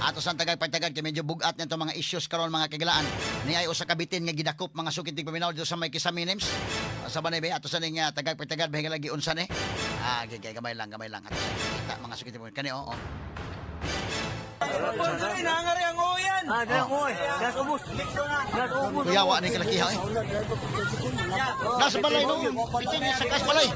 Ato sa tagag pagtagad kay medyo bugat nito mga issues karon, mga kagilaan. Ni ay usa ka bitin nga gidakop, mga sukit paminaw, dito sa may Kisame Nims. Sa banay ba ato sa ning tagag pagtagad bahinga lagi unsa ni. Ah, kay gamay lang, gamay lang ato sa kita, mga sukit kani, oo. Ah, dala ko eh. Gas ubos. Gas ubos. Kuya, wa ni kalakiha eh. Nasa balay no, bitin niya sa kas balay.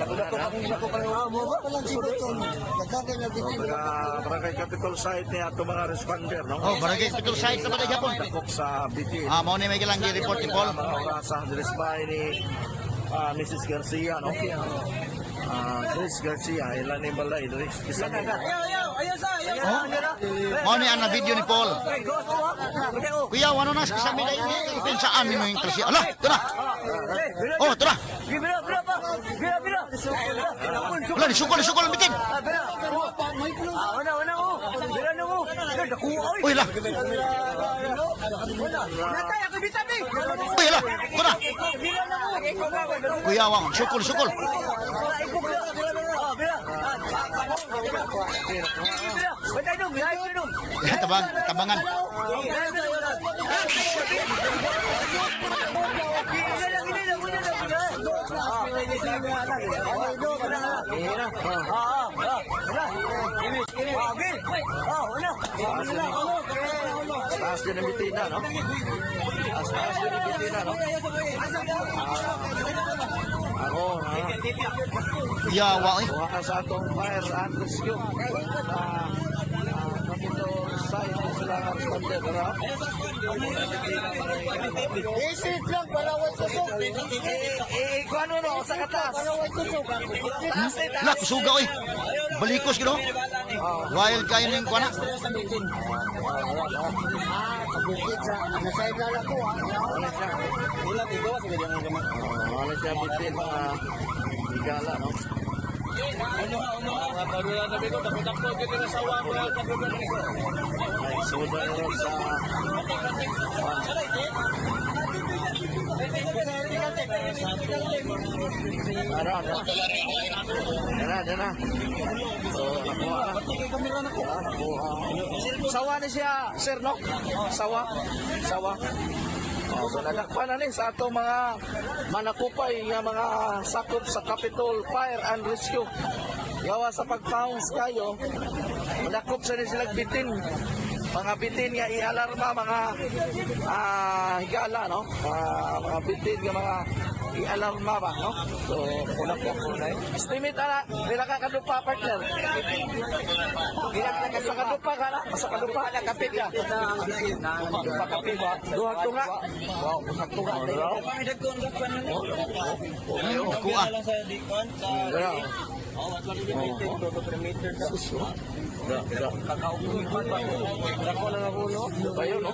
Barangay Capitol site ni ato mga responder, no? Oh, Barangay Capitol site sa balay gyapon. Dakop sa bitin. Ah, mao ni may gilang gi-report ni Paul. Mga orasa diri sa bahay ni Mrs. Garcia, no? Chris Garcia, ilan ni balay diri sa Oh. Mao ni ang na video ni Paul. Kuya, wano na sa kisame dai saan ni mo yung klase. Ala, ito na. Oh, ito na. Bira, bira pa. Bira, bira. Wala, nisukol, nisukol ang bitin. Bira. Ah, una, una ko. Bira na ko. Dako oy. Uy, la. Natay ako bitabi. Uy, la. Ito na. Bira na ko. Kuya, wang, sukol, sukol. Ah, bira. Bira. Batay dong, bira dong. Tabang, tabangan. Taas din ang bitina, no? Taas, taas din ang bitina, no? Ako, ha? Kuya, wa, eh. Kuha ka sa atong fire and rescue. Sa Capitol site na sila ang responder, no? Isip lang, palaway kusog. Eh, kuano no, sa katas. Palaway kusog. La, kusuga, oy. Balikos, gino. Wild kayo ning kuana. Ah, kabukit sa nasayad na lang ko ah. Wala siya bitin, mga higala, no? Ay, suda na sa Ano, ano? Yan na, yan na. So, nakuha na. Nakuha. Sawa ni siya, sir, no? Sawa. Sawa. Oh, so nadakpan na ni sa ato mga manakupay nga mga sakop sa Capitol Fire and Rescue. Gawa sa pagpounce kayo, madakop sa ni sila bitin. Mga bitin nga ialarma mga higala, no? Mga bitin nga mga ialarma ba, no? So, una ko. Estimate ana, pila ka kadupa, partner? Pila ka sa kadupa ka na? Sa kadupa na kapit ka. Dupa kapit ba? Duha tunga. Wow, usa tunga. Nakuha. Dara. Da, da. Ayun, no?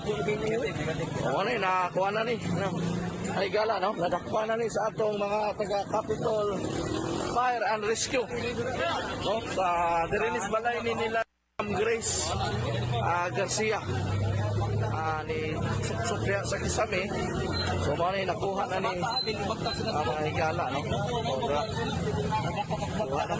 Oh, ano yun, nakakuha na ni. Ano? Ay, gala, no? Nadakpa na ni sa atong mga taga Capitol Fire and Rescue. No? Sa Dirinis Balay ni nila Ma'am Grace Garcia. Ni Suksok sa Kisame. So, mga ni nakuha na ni mga higala, no? Oh, dra. Nakuha na.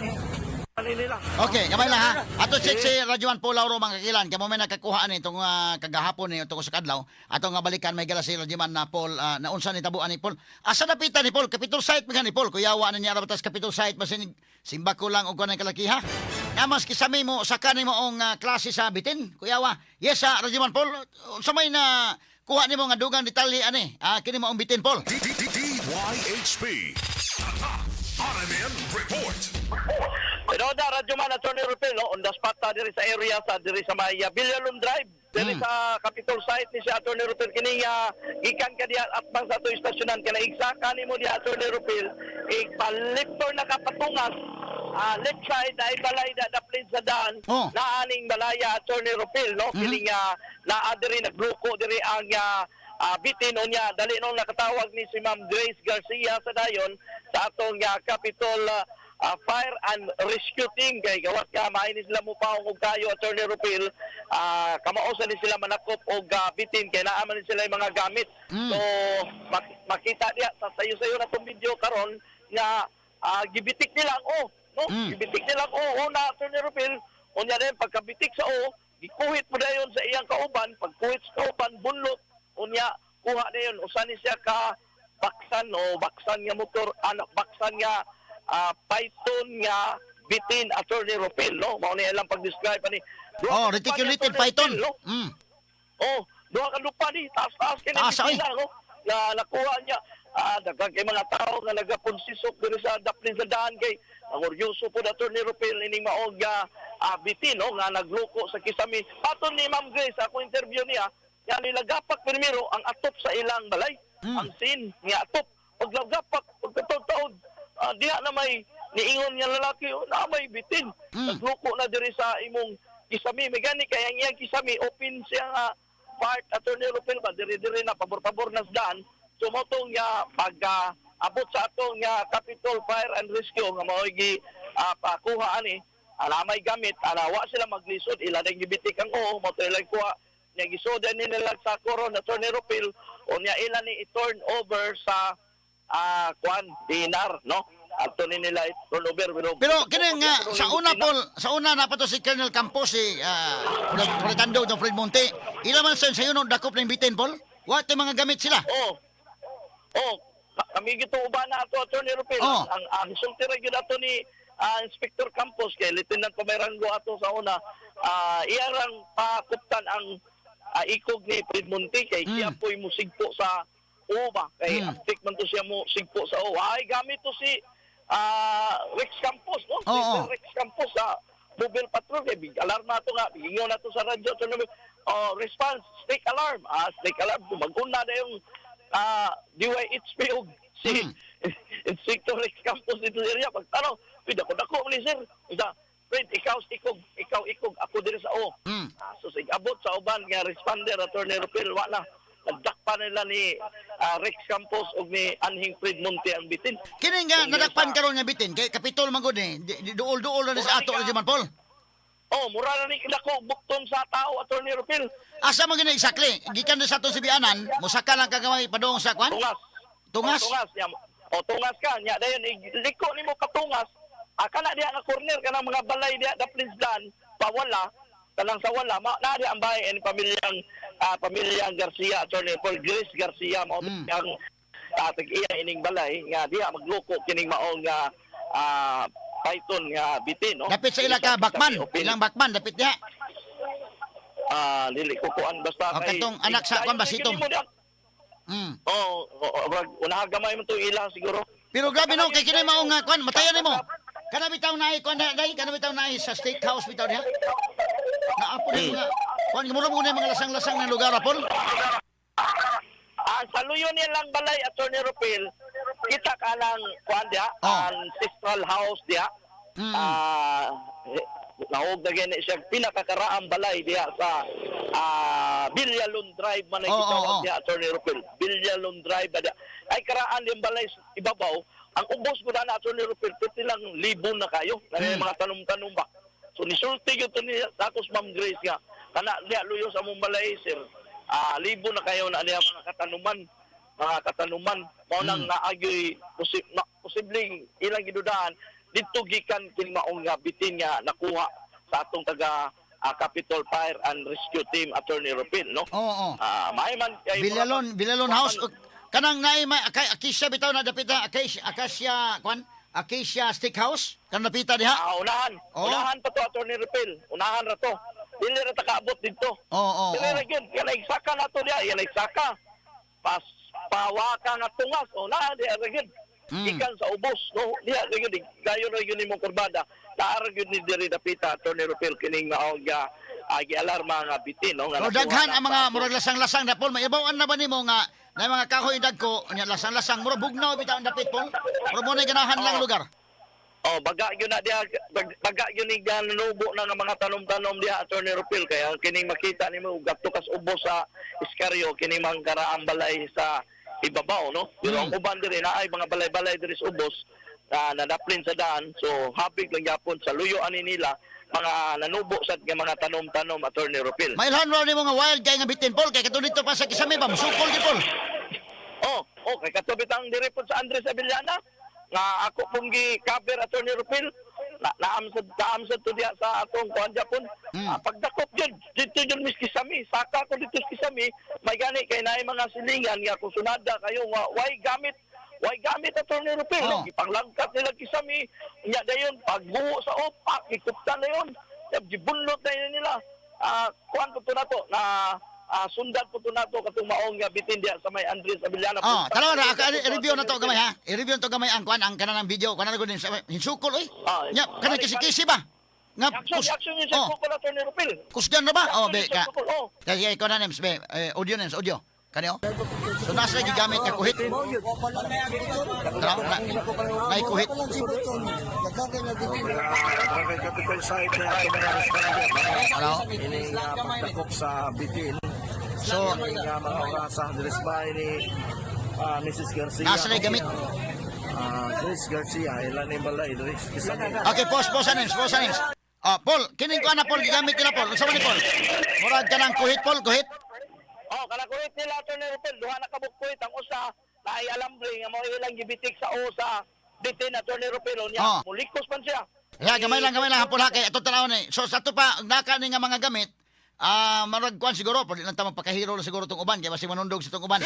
Ano nila? Okay, gamay lang ha. Ato check si Radyoman Paul Lauro, mga kakilan. Kamo may nakakuha ani itong kagahapon ni itong sa kadlaw. Ato nga balikan may gala si Radyoman na Paul na unsa ni tabuan ni Paul. Asa napitan ni Paul? Capitol site man ni Paul. Kuya wa na niya rabatas Capitol site basin simba ko lang og kanang kalakiha. Nga mas kisami mo sa kani mo ang klase sa bitin. Kuya wa. Yes sa Radyoman Paul. Unsa may na kuha nimo nga dugang detalye ani? Ah, kini mo ang bitin, Paul. DYHP. RMN Report. Pero da radyo man, Attorney Rupel, no, on the spot ta diri sa area sa diri sa may Villalum Drive, diri sa Capitol site ni si Attorney Rupel kini nga gikan ka diha at bang sa ato istasyonan kana igsa nimo diha, Attorney Rupel, igpaliptor na kapatungas left side na balay na daplin sa daan na aning balaya, Attorney Rupel, no, kini nga naa diri nagluko diri ang bitin. Unya dali nung nakatawag ni si Ma'am Grace Garcia sa dayon sa atong Capitol Fire and Rescue Team kay gawas ka maayo ni sila mo paong og kayo, Attorney Rupil, kamao sa ni sila manakop og bitin kay naa man ni sila yung mga gamit. So makita diya sa sayo-sayo na tong video karon nga gibitik nila ang o, no? Gibitik nila ang o una, Attorney Rupil. Unya din pagkabitik sa o Gikuhit mo dayon sa iyang kauban, pagkuhit sa kauban bunlot, unya kuha dayon usa ni siya ka baksan o baksan nga motor, ano, baksan nga python nga bitin, Attorney Ropel, no? Mao ni ilang pag-describe ani. Duha Oh, ka lupa ni reticulated Attorney python. Ropel, no? Oh, duha ka lupa ni, taas-taas kini Taas, oy. bitina, no? Na nakuha niya. Daghan kay mga tao nga nagapunsisok diri sa daplin sa daan kay ang oryoso po Attorney Ropel ining maog nga bitin, no, nga nagluko sa kisami. Aton ni Ma'am Grace, ako interview niya, nga nilagapak primero ang atop sa ilang balay. Ang sin nga atop. Paglagapak, pagkataod-taod, diha na may niingon nga lalaki, oh, na may bitin. Nagluko na diri sa imong kisami. May gani kay ang iyang kisami open siya nga part, Attorney Rupel, ba diri-diri na pabor-pabor na sa daan. So mao tong nga pag abot sa atong nga Capitol Fire and Rescue nga mao'y gi pakuha ani, ala may gamit, ala wa sila maglisod, ila dang gibitik ang oo, mao to ilang kuha nya gisoda ni nila sa koron, Attorney Rupel, o nya ila ni i-turn over sa kuan dinar, no, ato ni nila i-turn over. Pero kini nga sa una, Paul, sa una na pa to si Colonel Campos, si Puritando ng Fred Monte. Ila man sa sayo no dakop ng bitin, Paul. Wa tay mga gamit sila. Oh. Oh, kami gito uban na ato, Attorney Rupel. Oh. Ang sulti ra gyud ato ni Inspector Campos kay Lieutenant Pamerango ato sa una. Iya rang pakuptan ang ikog ni Fred Monte kay siya po'y musigpo sa uba kay aptik man to siya mo sigpo sa uba. Ay gamit to si Rex Campos, no? Si Oo. Sir Rex Campos sa mobile patrol kay big alarma to nga giingon na to sa radyo to namin, oh, response snake alarm, snake alarm. Maguna na yung DYHP og si Inspector Rex Campos dito sa area. Pagtanong, pwede ako dako ni sir. Isa, Fred, ikaw ikog, ikaw ikog, ako diri sa o. So sig abot sa uban nga responder, Attorney Rupel, wa na. Nagdakpa nila ni Rex Campos og ni Anhing Fred Monte ang bitin. Kini nga nadakpan karon nga bitin kay Kapitol man gud ni. Duol-duol na ni sa ato man, Paul. Oh, mura na ni dako bukton sa tao, Attorney Rupel. Asa man gini exactly? Gikan na sa atong Sibianan, mosaka lang kagamay padung sa kwan? Tungas. Tungas? Oh, tungas nya. O tungas ka nya dayon liko nimo katungas. Kana diha nga corner kanang mga balay diha daplin dan pawala kanang sa wala ma na diha ang bahay ni pamilyang Garcia, Attorney Paul. Grace Garcia mao ang tag-iya ining balay nga diha magloko kining maong nga python nga bitin, no. Dapit sa ila ka bakman, Open. ilang bakman dapit diha. Dili ko kuan basta O, katong anak sa kuan ba, sitom? Oh, unahan gamay mo to ila siguro. Pero grabe no kay kini mao nga kwan, matayan nimo. Kana bitaw naay kwan na dai, kana bitaw naay sa steakhouse bitaw diha. Naapo ni mga kwan, mura mo na mga lasang-lasang ng lugar, Paul. Sa luyo niya lang balay, Attorney Rupil, kita ka lang kuan diha, Oh. ancestral house diha. Nahog na gani siya pinakakaraang balay diha sa Villalon Drive man ay Oo, gitawag oo. diha, Attorney Rupil. Villalon Drive ba diha. Ay karaan yung balay sa ibabaw. Ang ubos ko na, Attorney Rupil, pwede lang libo na kayo. Na mga tanong-tanong ba. So nisulti yun to niya tapos Ma'am Grace nga kana diha luyo sa among balay, sir. Libo na kayo na niya mga katanuman mao nang naagyoy posibleng ilang gidudahan didto gikan kini maong nga bitin nga nakuha sa atong taga Capitol Fire and Rescue Team, Attorney Rupil, no. Oo. May man kay Villalon House kanang naay may Acacia bitaw na dapit na Acacia, Acacia kwan, Acacia Steakhouse kanang napita diha. Unahan. Oo. Unahan pa to, Attorney Rupil. Unahan ra to. Dili ra ta kaabot didto. Oo. Dili ra gyud kaya nagsaka na to diha, yan nagsaka. Pas pawaka nga tungas o na diha ra gyud. Ikan sa ubos, no, diha ra gyud gayon ra gyud nimong kurbada. Naa ra gyud ni diri dapita, Attorney Rupil, kining maong nga gialarma nga bitin, no, nga So nakuha daghan na ang mga sa ato. murag lasang-lasang na, Paul, maibaw-an na ba nimo nga na mga kahoy dagko nya lasang-lasang murag bugnaw bitaw ang dapit, Paul. Murag mo na ganahan lang lugar. Oh, baga gyud na diha, baga gyud ni nanubo na nga mga tanom-tanom diha, Attorney Rupil, kaya ang kining makita nimo gadto kas ubos sa Iscario kining mga karaang balay sa ibabaw, no. Pero ang uban diri naay mga balay-balay diri sa ubos na nadaplin sa daan, so habig lang gyapon sa luyo ani nila mga nanubo sad nga mga tanom-tanom, Attorney Rupil. Mailhan ra nimo nga wild kay nga bitin, Paul, kay katong dito pa sa Kisame ba musukol gyud, Paul. Oh, kay katubit ang diri pod sa Andres Abellana nga ako pong gi-cover, Attorney Rupil. na, naam sa to diya sa atong kuan Japon. Ah, pagdakop yun dito yun mis kisami, saka ko dito sa kisami, may gani kay naay mga silingan nga kung sunada kayo nga way gamit, Attorney Rupil. Oh. Gipanglangkat nila kisami nya, dayon pagbuo sa opak, gikupta na yun, gibunlot na yun nila. Ah, kuan po to nato na sundan po to nato katong maong nga bitin diya sa may Andres Abellana. Oh, tanaw ra ka, i-review na to gamay ha. I-review na to gamay ang kuan, ang kanang video, kuan na gud hinsukol oy. Ah, Nya kanang kisi-kisi ba? Nga Action, action yun sa oh, Google, Attorney Rupil. kusgan ra ba? Oh, be Action yun ka. sa Google, oh. Kaya ikaw na names be, eh, audio names, audio. Kani oh. So nasa gigamit nga kuhit. Tara, na, nay kuhit. Barangay Capitol site na ato mga responder. Ano? Ini nga pagdakop sa bitin. So Ini nga mga orasa diri sa bahay ni Mrs. Garcia. Nasa na gamit? Grace Garcia, ilan ni balay diri kisami. Okay, pause, pause names, pause names. Oh, Paul, kining kuan na Paul gigamit nila Paul. Unsa man ni Paul? Murag kanang kuhit Paul, kuhit. Oh, kana kuhit nila, Attorney Rupil, duha na kabuk kuhit ang usa naay alambre nga mao ilang gibitik sa o sa bitin, Attorney Rupil, unya Oh. mulikos man siya. Ya, gamay lang hapon ha kay ato tan-awon ni. So sa ato pa naka ni nga mga gamit, ah, marag kuan siguro, pwede lang ta magpakahiro lang siguro tong uban kay basi manundog sa tong uban.